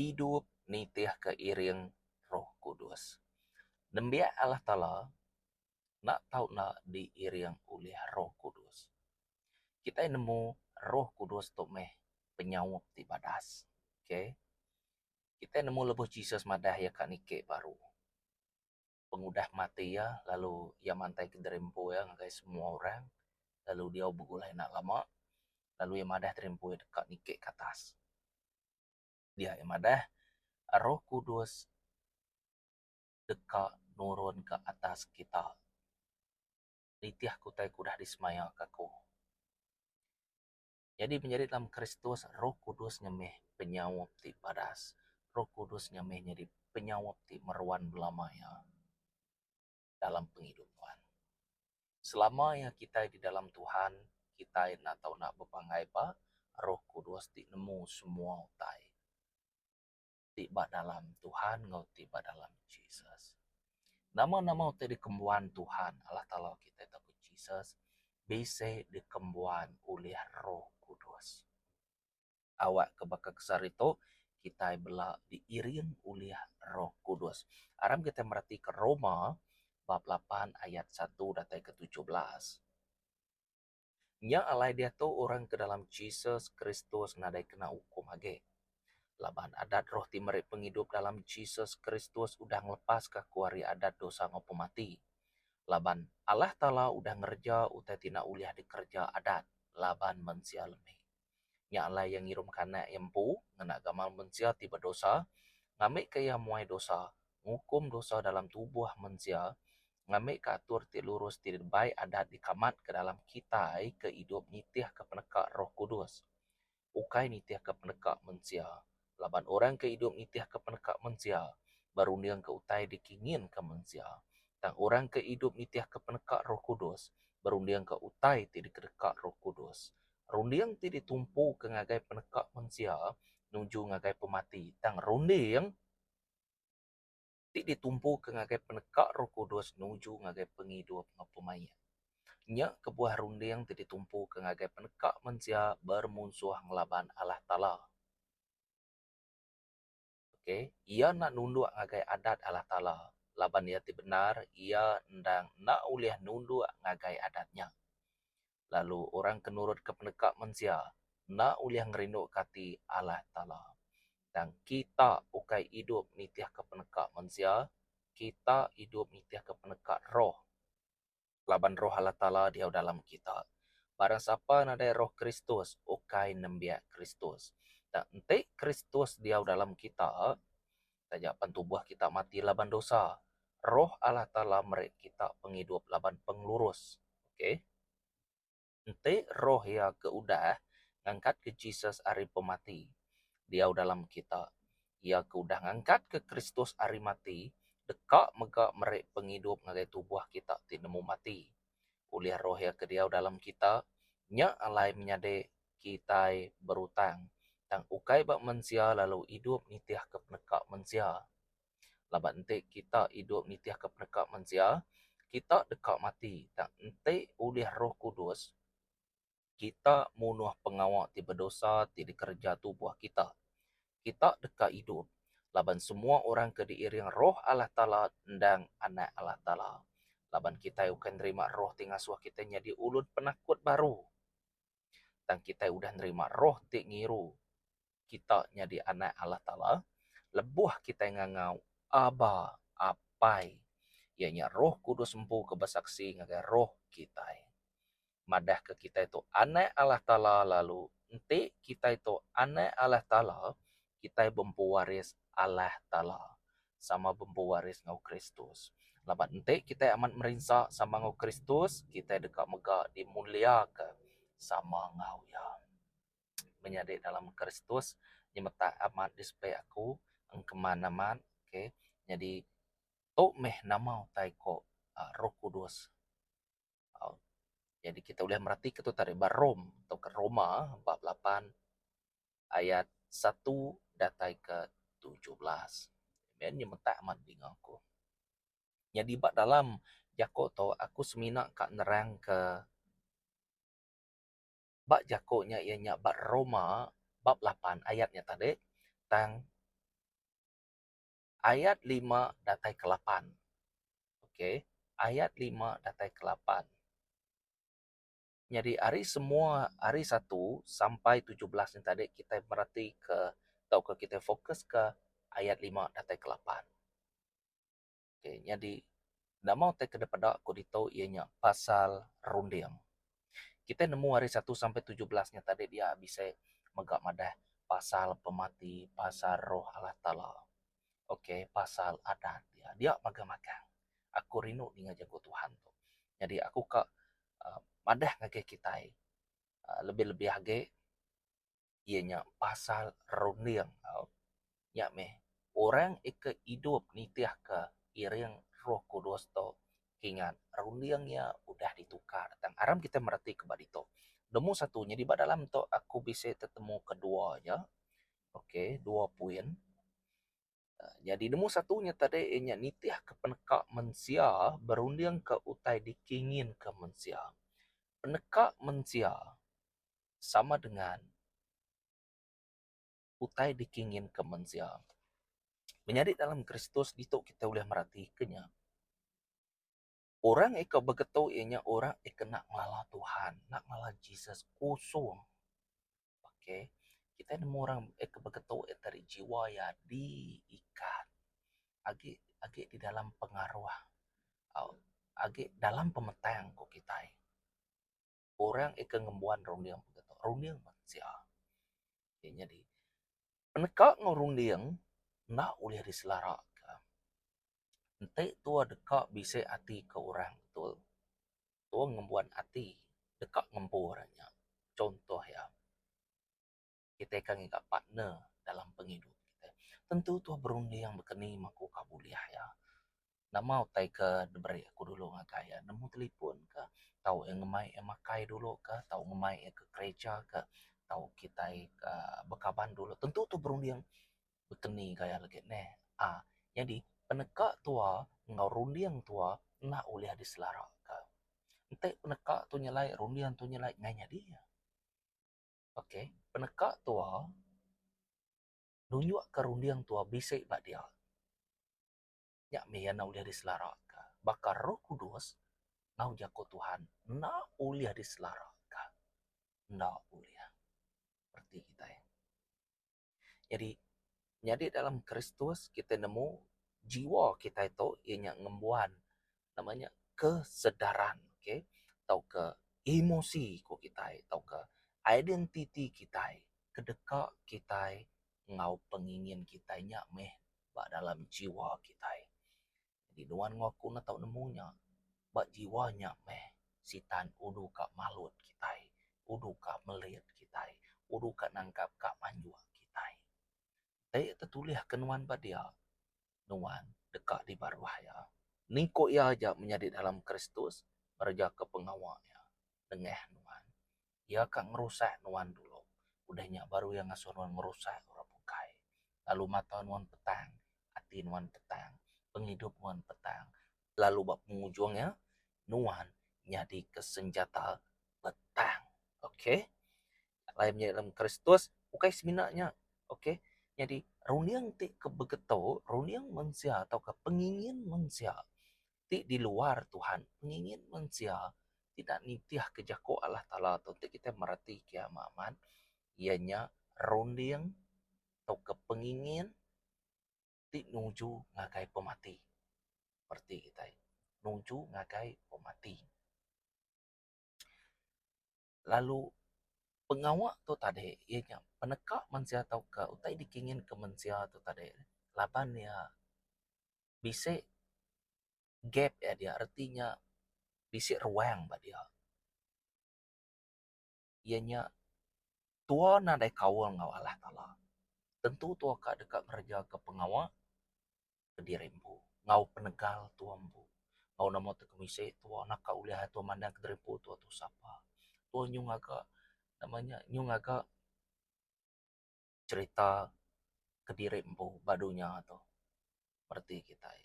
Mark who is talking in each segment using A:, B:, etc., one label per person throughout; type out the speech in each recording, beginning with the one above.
A: Idup nitihka iring Roh Kudus. Nembiak Allah Taala enda tau enda diiring ulih Roh Kudus. Kitai nemu Roh Kudus tu meh penyaup ti badas. Okay. Kitai nemu lebuh Jesus madah iya ka niki baru. Pengudah mati iya lalu iya mantai ke diri empu iya ngagai semua orang lalu diau begulai enda lama lalu iya madah diri empu iya deka niki ke atas. Dia iya madah Roh Kudus deka nurun ke atas kita nitih ke utai ke udah disemaya ke aku. Nyadi menyadi dalam Kristus Roh Kudus nya meh penyaup ti badas. Roh Kudus nya meh nyadi penyaup ti meruan belama iya dalam pengidup nuan. Selama iya kitai di dalam Tuhan, kitai enda tau enda bepanggai ba Roh Kudus ti nemu semua utai. ti ba dalam Tuhan enggau ti ba dalam Jesus. Nama-nama utai dikembuan Tuhan Allah Taala kitai tauka Jesus bisi dikembuan ulih Roh Kudus. Awak ke baka ke sehari tu kitai bela diiring ulih Roh Kudus. Aram kitai meratika Roma bab lapan ayat satu datai ke 17. Nya alai diatu orang ke dalam Jesus Kristus nadai kena ukum agi. Laban adat roh ti meri pengidup dalam Jesus Kristus udah ngelepaska aku ari adat dosa enggau pemati. Laban Allah Taala udah ngereja utai ti enda ulih dikereja adat laban mensia lemi. Nya alai iya ngirumka anak iya empu ngena gamal mensia ti bedosa ngambika iya muai dosa, ngukum dosa dalam tubuh mensia ngambika atur ti lurus ti dibai adat dikamatka dalam kitai ke idup nitihka peneka Roh Kudus, ukai nitihka peneka mensia. Laban orang ke idup nitihka peneka mensia, berundingka utai dikinginka mensia. Tang orang ke idup nitihka peneka Roh Kudus, berundingka utai ti dikedeka Roh Kudus. Runding ti ditumpuka ngagai peneka mensia nuju ngagai pemati, tang runding. ti ditumpuka ngagai peneka Roh Kudus nuju ngagai pengidup enggau pemaik. Nya kebuah runding ti ditumpuka ngagai peneka mensia bermunsuh ngelaban Allah Taala. Ok, iya enda nunduk ngagai adat Allah Taala laban iya ti bendar iya endang enda ulih nunduk ngagai adat nya. Lalu orang ke nurutka peneka mensia enda ulih ngerinduka ati Allah Taala. Tang kita ukai idup nitihka peneka mensia, kita idup nitihka peneka Roh, laban Roh Allah Taala diau dalam kita. Barang sapa nadai Roh Kristus, ukai nembiak Kristus. Tang enti Kristus diau dalam kita, taja pen tubuh kita mati laban dosa, Roh Allah Taala meri kita pengidup laban pengelurus. Ok. Enti roh iya ke udah ngangkatka Jesus ari pemati diau dalam kita, iya ke udah ngangkatka Kristus ari mati deka mega meri pengidup ngagai tubuh kita ti nemu mati. Ulih roh iya ke diau dalam kita, nya alai menyadi kitai berutang, tang ukai ba mensia lalu idup nitihka peneka mensia. Laban enti kita idup nitihka peneka mensia, kita deka mati. Tang enti ulih Roh Kudus, kita munuh pengawa ti bedosa ti dikereja tubuh kita. Kita deka idup, laban semua orang ke diiring Roh Allah Taala endang anak Allah Taala. Laban kitai ukai nerima roh ti ngasuh kitai nyadi ulun penakut baru. Tang kitai udah nerima roh ti ngiru kita nyadi anak Allah Taala lebuh kitai ngangau Abba, Apai, iya nya Roh Kudus empu ke besaksi ngagai roh kitai. Madahka kitai tu anak Allah Taala lalu enti kitai tu anak Allah Taala, kitai bempu waris Allah Taala, sama bempu waris enggau Kristus. Laban enti kitai amat merinsa sama enggau Kristus, kitai deka mega dimuliaka sama enggau Iya. Menyadi dalam Kristus nyemetak amat disebut aku engkeman amat okay nyadi tu meh nama utai ko uhh roh kudus uhh jadi kita ulih meratika tu tadi ba Rome tauka Roma bab lapan ayat satu datai ke 17. Amen nyemetak amat dinga aku. Nyadi ba dalam jako tu aku semina ka nerang ke Ba jaku nya iya nya ba Roma bab lapan ayat nya tadi tang. Ayat lima datai ke lapan. Okey, ayat lima datai ke lapan. Nyadi ari semua ari satu sampai 17 nya tadi kitai meratika tauka kitai fokuska ayat lima datai ke lapan. Okey, nyadi nama utai ke dipeda ku ditu iya nya pasal runding. Kitai nemu ari satu sampai 17 nya tadi dia bisi mega madah pasal pemati, pasal roh Allah Taala. Okey, pasal adat dia. Dia magang-magang. Aku rindu ninga jaku Tuhan tu. Nyadi aku ka uhh madah ngagai kitai uhh lebih-lebih agi iya nya pasal runding tau. Nya meh orang ika idup nitihka iring Roh Kudus tu kingat runding iya udah ditukar tang aram kitai meretika ba ditu. Nemu satu nyadi ba dalam tu aku bisi tetemu ke dua aja ok dua point. Nyadi nemu satu nya tadi iya nya nitihka peneka mensia berundingka utai dikinginka mensia. Peneka mensia sama dengan utai dikinginka mensia. Menyadi dalam Kristus ditu kitai ulih meratika nya. Orang ika begetu iya nya orang ika enda ngelala Tuhan, enda ngelala Jesus kusung. Okay, kitai nemu orang ika begetu iya tadi jiwa iya diikat agi agi di dalam pengaruh agi dalam pemetang ku kitai. Orang ika ngembuan runding begitu, runding mensia. Nyadi peneka enggau runding enda ulih diselaraka. Enti tua deka bisi ati ke orang betul, tua ngembuan ati deka ngempu orang nya. Contoh iya, kitai ka ngiga partner dalam pengidup kitai. Tentu tua berunding baka ni meh aku ka bulih iya. Nama utai ke diberi aku dulu ngagai iya, nemu telefon ka, tau iya ngemai iya makai dulu ka, tau ngemai iya ke kereja ka, tau kitai ka bekaban dulu. Tentu tu berunding baka ni gaya lagi neh. Aaa nyadi peneka tua enggau runding tua enda ulih diselaraka. Enti peneka tu nyelai runding tu nyelai ngai nyadi. Ok peneka tua nunjukka runding tua bisi ba dia. Nya mih iya enda ulih diselaraka. Baka Roh Kudus enggau Jaku Tuhan enda ulih diselaraka. Enda ulih. Reti kitai. Nyadi, nyadi dalam Kristus kitai nemu jiwa kitai tu iya nya ngembuan nama nya kesedaran okay tauka emosi ku kitai tauka identiti kitai ke deka kitai enggau pengingin kitai nya meh ba dalam jiwa kitai. Nyadi nuan enggau aku enda tau nemu nya ba jiwa nya meh sitan udu ka malut kitai, udu ka melit kitai, udu ka nangkap ka manjuk kitai. Enti tetulih ke nuan ba dia, nuan deka dibaruh iya. Ni ku iya aja menyadi dalam Kristus ngereja ke pengawa iya nengah nuan. Iya ka ngerusak nuan dulu. Udah nya baru iya ngasuh nuan ngerusak orang bukai. Lalu mata nuan petang, ati nuan petang, pengidup nuan petang. Lalu ba pengujung iya, nuan nyadika senjata petang. Okay. Alai menyadi dalam Kristus ukai semina nya. Okay. Nyadi runding ti ke begetu, runding mensia tauka pengingin mensia ti di luar Tuhan, pengingin mensia ti enda nitihka jaku Allah Taala tu ti kitai meratika iya amat amat iya nya runding tauka pengingin ti nuju ngagai pemati. Reti kitai nuju ngagai pemati. Lalu pengawa tu tadi iya nya peneka mensia tauka utai dikinginka mensia tu tadi laban iya bisi gap iya dia reti nya bisi ruang ba dia. Iya nya tua nadai kaul enggau Allah Taala. Tentu tua ka deka ngereja ka pengawa kediri empu enggau penegal tua empu. Enggau nama ti kemisi tua naka ulih tua mandang kediri empu tua tu sapa. Tua nyu ngaga nama nya nyu ngaga cherita kediri empu ba dunya tu. Reti kitai.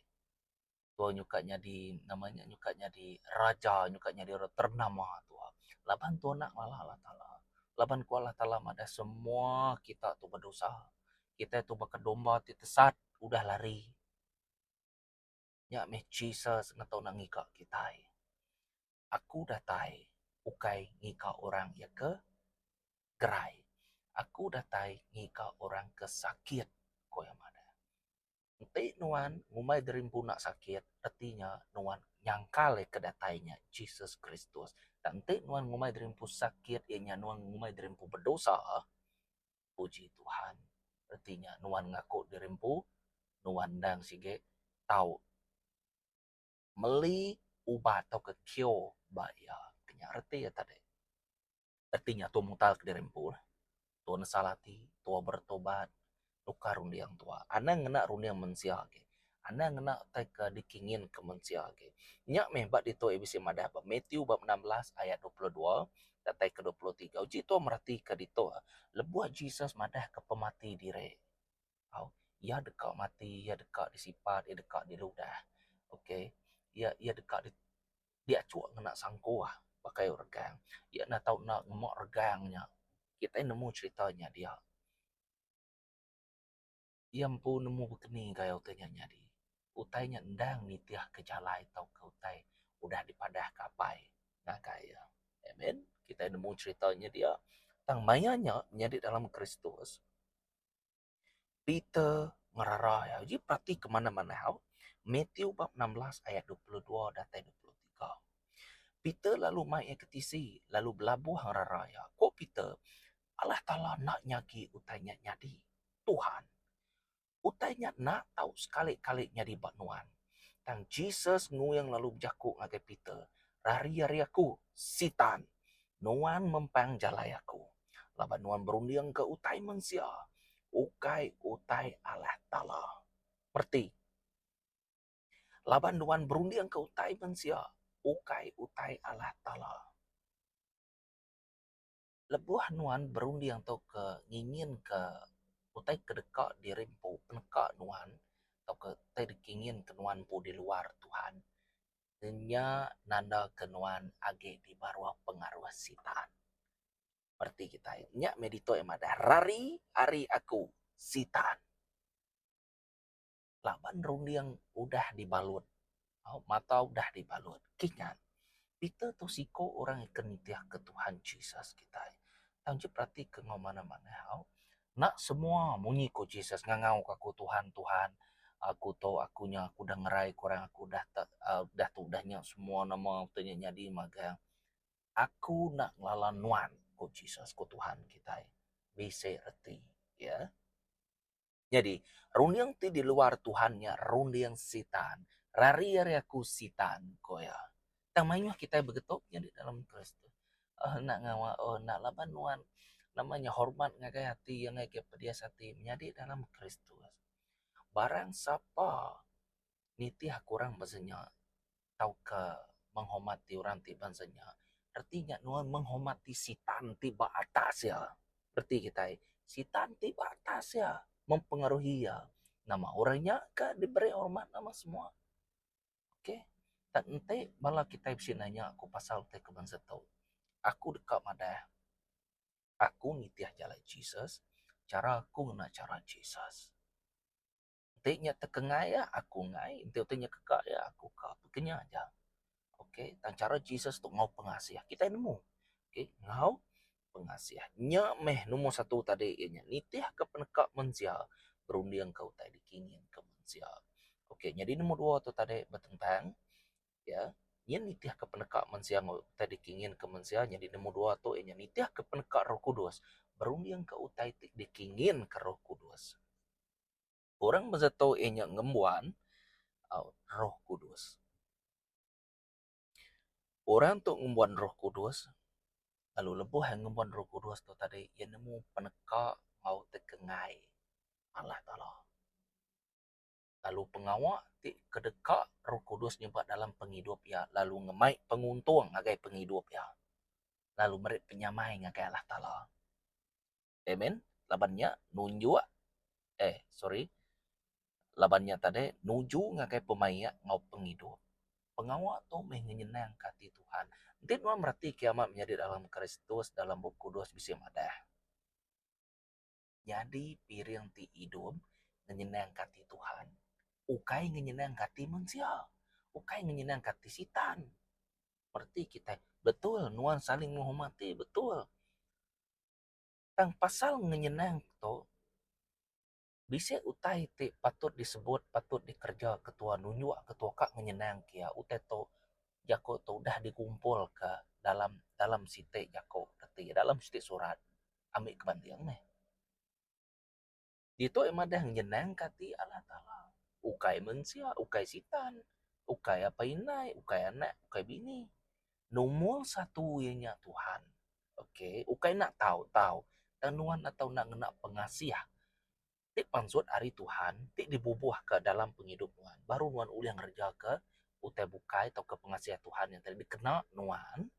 A: Tua nyuka nyadi nama nya nyuka nyadi raja nyuka nyadi orang ternama tua. Laban tua enda ngelala Allah Taala. Laban ku Allah Taala madah semua kita tu bedosa. Kitai tu baka domba ti tesat udah lari. Nya meh Jesus ngetu enda ngiga kitai. Aku datai ukai ngiga orang iya ke gerai. Aku datai ngiga orang ke sakit, ku iya madah. Enti nuan ngumbai diri empu enda sakit, reti nya nuan nyangkal iya ke datai nya Jesus Kristus. Tang enti nuan ngumbai diri empu sakit iya nya nuan ngumbai diri empu bedosa, puji Tuhan reti nya nuan ngaku diri empu nuan endang sigi tau meli ubat tauka cure ba iya. Nya reti iya tadi. Reti nya tua mutar kediri empu lah. Tua nesal ati, tua bertobat nukar runding tua. Anang ngena runding mensia agi. Anang ngena utai ke dikinginka mensia agi. Nya meh ba ditu iya bisi madah ba Matthew bab 16 ayat 22 datai ke 23. Uji tua meratika ditu lebuh Jesus madahka pemati diri. Au iya deka mati, iya deka disipat, iya deka diludah. Okay iya iya deka diachuk ngena sangkuh ba kayu regang. Iya enda tau enda ngema regang nya. Kitai nemu cherita nya dia. Iya empu nemu bekeni gaya utai nya nyadi. Utai nya endang nitihka jalai tauka utai udah dipadahka apai ngagai iya. Amen. Kitai nemu cherita nya dia. Tang maya nya nyadi dalam Kristus, Peter ngerara iya. Uji peratika manah-manah au. Matthew bab 16 ayat 22 datai 23. Peter lalu mai iya ke tisi lalu belabuh ngerara iya. Ku Peter, Allah Taala enda nyagi utai nya nyadi. Tuhan, utai nya enda tau sekali-kali nyadi ba nuan. Tang Jesus nguing lalu bejaku ngagai Peter, Rari ari aku, Sitan! Nuan mempang jalai aku, laban nuan berundingka utai mensia, ukai utai Allah Taala. Mereti? Laban nuan berundingka utai mensia, ukai utai Allah Taala. Lebuh nuan berunding tauka nginginka utai ke deka diri empu peneka nuan tauka utai dikinginka nuan empu di luar Tuhan, nya nandaka nuan agi di baruh pengaruh Sitan. Reti kitai nya meh ditu iya madah rari ari aku Sitan. Laban runding udah dibalut mata udah dibalut. Kingat, Peter tu siko orang ke nitihka Tuhan Jesus kitai. Tang ji peratika enggau manah-manah au. Enda semua munyi ku Jesus ngangau ka aku Tuhan Tuhan aku tu aku nya aku udah ngerai ku orang aku udah udah tu udah nya semua nama utai nya nyadi magang. Aku enda ngelala nuan ku Jesus ku Tuhan kitai. Bisi reti iya. Nyadi, runding ti di luar Tuhan nya runding Sitan. Rari ari aku Sitan, ku iya. Tang mayuh kitai begetup nyadi dalam Kristus. Oh enda ngawa, oh enda laban nuan nama nya hormat ngagai ati iya ngagai pedias ati menyadi dalam Kristus. Barang sapa nitih aku orang bansa nya tauka menghormati orang ti bansa nya, reti nya nuan menghormati sitan ti ba atas iya. Reti kitai, sitan ti ba atas iya mempengaruhi iya. Nama orang nya ka diberi hormat nama semua. Okay. Tang enti bala kitai bisi nanya aku pasal utai ke bansa tu, aku deka madah aku nitih jalai Jesus, chara aku ngena chara Jesus. Enti nya tekengai iya, aku enggai. Enti utai nya keka iya, aku ka. Baka nya aja. Okay, tang chara Jesus tu enggau pengasih. Kitai nemu. Okay, enggau pengasih. Nya meh nombor satu tadi iya nya nitihka peneka mensia berundingka utai dikinginka mensia. Okay, nyadi nombor dua tu tadi betentang iya nyin nitihka peneka mensia enggau utai dikinginka mensia. Nyadi nombor dua tu iya nya nitihka peneka Roh Kudus berundingka utai ti dikinginka Roh Kudus. Orang besetu iya nya ngembuan Roh Kudus. Orang tu ngembuan Roh Kudus lalu lebuh iya ngembuan Roh Kudus tu tadi iya nemu peneka enggau tekengai Allah Taala. Lalu pengawa ti kedeka Roh Kudus nyebut dalam pengidup iya lalu ngemai penguntung ngagai pengidup iya lalu meri penyamai ngagai Allah Taala. Amen. Laban nya nunjuk eh sorry laban nya tadi nuju ngagai pemaik enggau pengidup. Pengawa tu meh ngenyenangka ati Tuhan. Enti nuan mereti ke amat menyadi dalam Kristus dalam Bup Kudus bisi madah. Nyadi piring ti idup ngenyenangka ati Tuhan. Ukai ngenyenangka ati mensia, ukai ngenyenangka ati sitan. Reti kitai betul nuan saling menghormati betul. Tang pasal ngenyenang tu bisi utai ti patut disebut patut dikereja ketua nunjuk ketua ka ngenyenang ke iya utai tu jaku tu udah digumpul ka dalam dalam siti jaku reti dalam siti surat ambi ke banding meh. Ditu iya madah ngenyenangka ati Allah Taala. Ukai mensia, ukai sitan, ukai apai indai, ukai anak, ukai bini. Numur satu iya nya Tuhan. Okay, ukai enda tau tau tang nuan atau enda ngena pengasih ti pansut ari Tuhan ti dibubuhka dalam pengidup nuan baru nuan ulih ngerejaka utai bukai tauka pengasih Tuhan nya tadi dikena nuan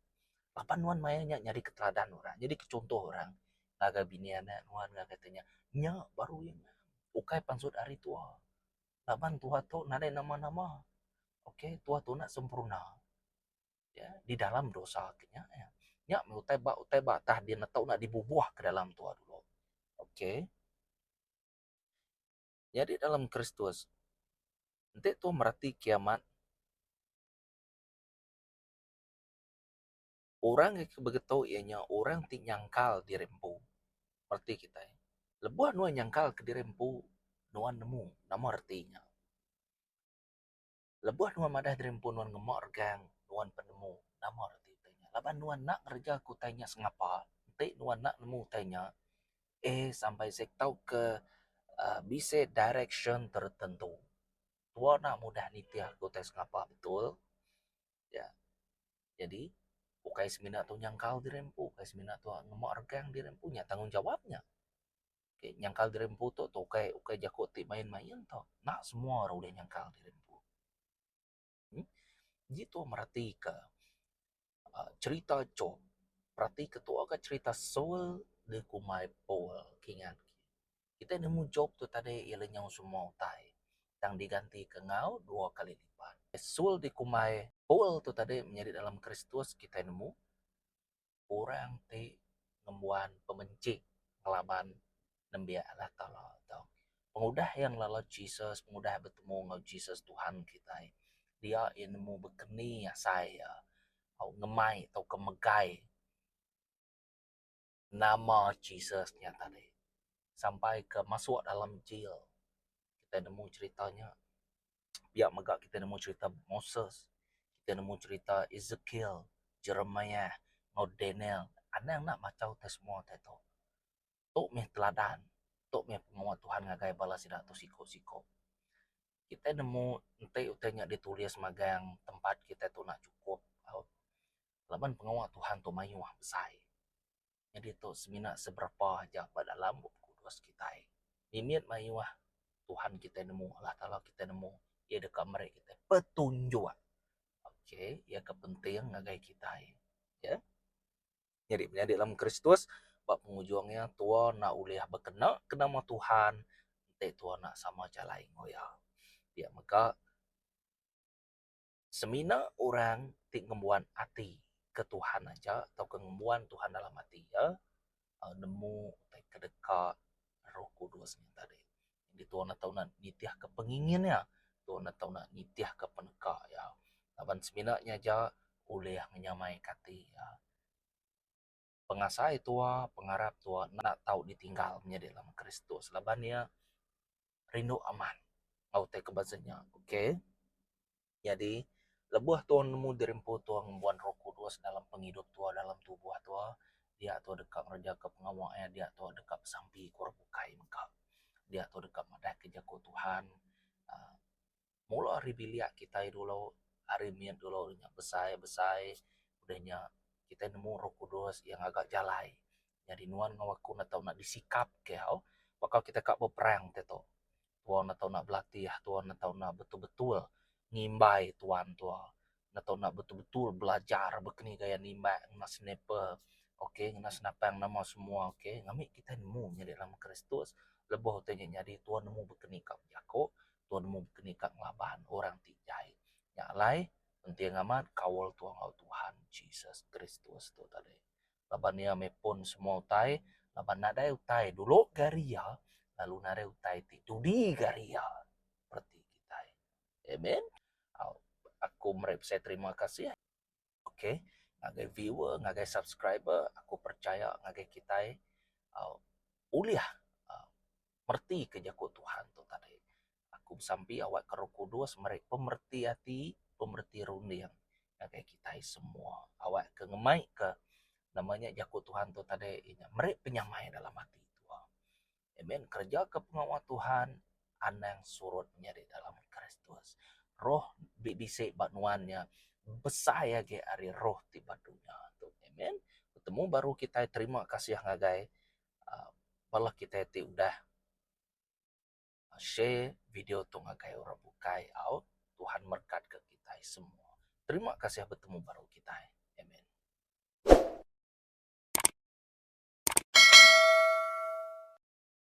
A: laban nuan maya nya nyadi ke teladan orang, nyadi ke chunto orang. Ngagai bini anak nuan ngagai ti nya. Nya baru iya ngam. Ukai pansut ari tua. Laban tua tu nadai nama-nama. Okay tua tu enda sempurna. Ya di dalam dosa ke nya ya. Nya meh utai ba utai ba atas din tau enda dibubuh ke dalam tua dulu. Okay. Nyadi dalam Kristus enti tua mereti kiamat Orang ke begitu iya nya orang ti nyangkal diri empu. Reti kitai, lebuh nuan nyangkal ke diri empu, nuan nemu nama reti nya. Lebuh nuan madah diri empu nuan ngema regang, nuan pen nemu nama reti utai nya. Laban nuan enda ngereja ke utai nya sengapa, enti nuan enda nemu utai nya, A sampai Z tauka uhh bisi direction tertentu. Tua enda mudah nitih ke utai sengapa betul. Ya. Nyadi ukai semina tu nyangkal diri empu, ukai semina tu ngema regang diri empu nya tanggungjawab nya. Okay, nyangkal diri empu tu tu ukai ukai jaku ti main-main tu. Enda semua orang ulih nyangkal diri empu. Hmm. Ji tu meratika uhh cherita Job, peratika tu agak cherita Saul dikumbai Paul kingat. Kitai nemu Job tu tadi iya lenyau semua utai tang digantika enggau dua kali lipat. Saul dikumbai Paul tu tadi menyadi dalam Kristus kitai nemu orang ti ngembuan pemenchi ngelaban nembiak Allah Taala tu. Pengudah iya ngelala Jesus, pengudah betemu enggau Jesus Tuhan kitai, dia iya nemu bekeni asai iya tau ngemai tauka megai nama Jesus nya tadi sampai ke masuk dalam jail. Kitai nemu cherita nya. Pia mega kitai nemu cherita Moses, kitai nemu cherita Ezekiel, Jeremiah enggau Daniel. Anang enda macha utai semua utai tu. Tu meh teladan, tu meh pengawa Tuhan ngagai bala sida tu siko-siko. Kitai nemu enti utai nya ditulis magang tempat kitai tu enda chukup. Laban pengawa Tuhan tu mayuh besai. Nyadi tu semina seberapa aja ba dalam Bup Kudus kitai. Mimit mayuh Tuhan kitai nemu, Allah Taala kitai nemu iya deka meri kitai petunjuk. Okay, iya ke penting ngagai kitai. Ya. Nyadi menyadi dalam Kristus ba pengujung iya tua enda ulih bekena ke nama Tuhan enti tua enda sama jalai enggau iya. Pia mega Semina orang ti ngembuan ati ke Tuhan aja tauka ngembuan Tuhan dalam ati iya nemu utai ke deka Roh Kudus nya tadi. Nyadi tuan ne tau nitihka pengingin iya, tuan ne tau nitihka peneka iya laban semina nya aja ulih ngenyamaika ati iya. Pengasai tua, pengarap tua enda tau ditinggal menyadi dalam Kristus laban iya rindu amat enggau utai ke bansa nya. Okay. Nyadi lebuh tua nemu diri empu tua ngembuan Roh Kudus dalam pengidup tua dalam tubuh tua dia tua deka ngerejaka pengawa iya dia tua deka besampi ke orang bukai mega. Dia tua deka madahka jaku Tuhan uhh mula ari bilik kitai dulu ari mit dulu nya besai besai udah nya kitai nemu Roh Kudus iya ngaga jalai nyadi nuan enggau aku enda tau nak disikap ke au baka kitai ka beperang ti tu tuan enda tau nak belatih tuan enda tau nak betul betul ngimbai tuan tua enda tau nak betul betul belajar baka ni gaya nimbak ngena sniper okay ngena senapang nama semua okay ngambi kitai nemu nyadi dalam Kristus lebuh utai nya nyadi tuan nemu baka ni ka bejaku Tuan nemu baka ni ka ngelaban orang ti jai. Nya alai, penting amat kaul tua enggau Tuhan Jesus Kristus tu tadi. Laban iya meh pun semua utai, laban nadai utai dulu ga ari iya, lalu nadai utai ti dudi ga ari iya. Reti kitai. Amen. Aku meri besai terima kasih. Ok ngagai viewer ngagai subscriber aku percaya ngagai kitai ulih mereti ke jaku Tuhan tu tadi. Aku besampi awak ke Roh Kudus meri pemereti ati, pemereti runding ngagai kitai semua. Awak ke ngemai ke nama nya jaku Tuhan tu tadi inya meri penyamai dalam ati tua. Amen. Kereja ke pengawa Tuhan anang surut menyadi dalam Kristus. Roh bisi ba nuan nya besai agi ari roh ti ba dunya tu. Amen. Betemu baru kitai terima kasih ngagai uhh bala kitai ti udah share video tu ngagai orang bukai au. Tuhan merekat ke kitai semua. Terima kasih betemu baru kitai. Amen.